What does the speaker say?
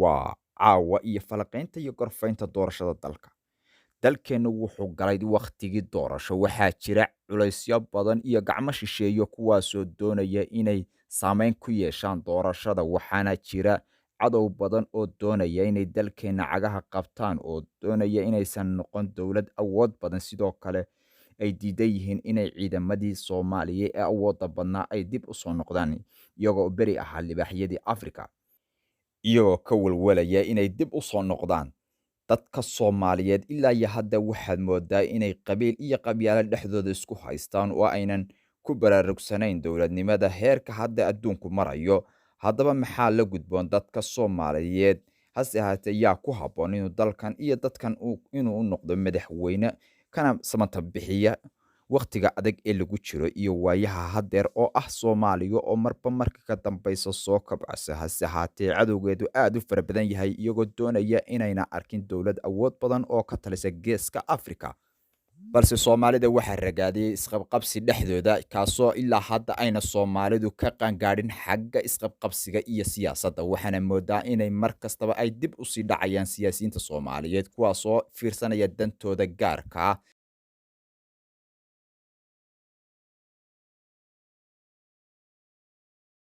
Waa caawa iyo falaqaynta iyo gorfaynta doorashada dalka. Dalkeennu wuxuu galay wakhtigii doorasho. Waxaa jira culaysyo badan iyo gacmo shisheeyo kuwaasoo doonaya inay saameyn ku yeeshaan doorashada, waxaana jira cadow badan oo doonaya inay dalkeenna cagaha qabtaan oo doonaya inaysan noqon dowlad awood badan. Sidoo kale ay diidan yihiin inay ciidamadii Soomaaliya ee awoodda badnaa ay dib u soo noqdaan, iyagoo beri ahaa libaaxyadii Afrika, iyagoo ka walwalaya inay dib u soo noqdaan. Dadka Soomaaliyeed ilaa iyo hadda waxaad moodaa inay qabiil iyo qabyaalo dhexdooda isku haystaan oo aynan ku baraarugsanayn dowladnimada heerka hadda adduunku marayo. Haddaba maxaa la gudboon dadka Soomaaliyeed? Hase ahaatee, yaa ku habboon inuu dalkan iyo dadkan inuu u noqdo madaxweyne kana samata bixiya wakhtiga adag ee lagu jiro iyo waayaha haddeer oo ah Soomaaliya oo marba marka ka dambaysa soo kabcasa, hase ahaatee cadowgeedu aad u fara badan yahay, iyagoo doonaya inayna arkin dowlad awood badan oo ka talisa Geeska Afrika? Balse Soomaalida waxaa ragaadiyey isqabqabsi dhexdooda, kaasoo ilaa hadda ayna Soomaalidu ka qaangaadhin xagga isqabqabsiga iyo siyaasadda. Waxaana moodaa inay mar kastaba ay dib usii dhacayaan siyaasiyiinta Soomaaliyeed, kuwaasoo fiirsanaya dantooda gaarka ah.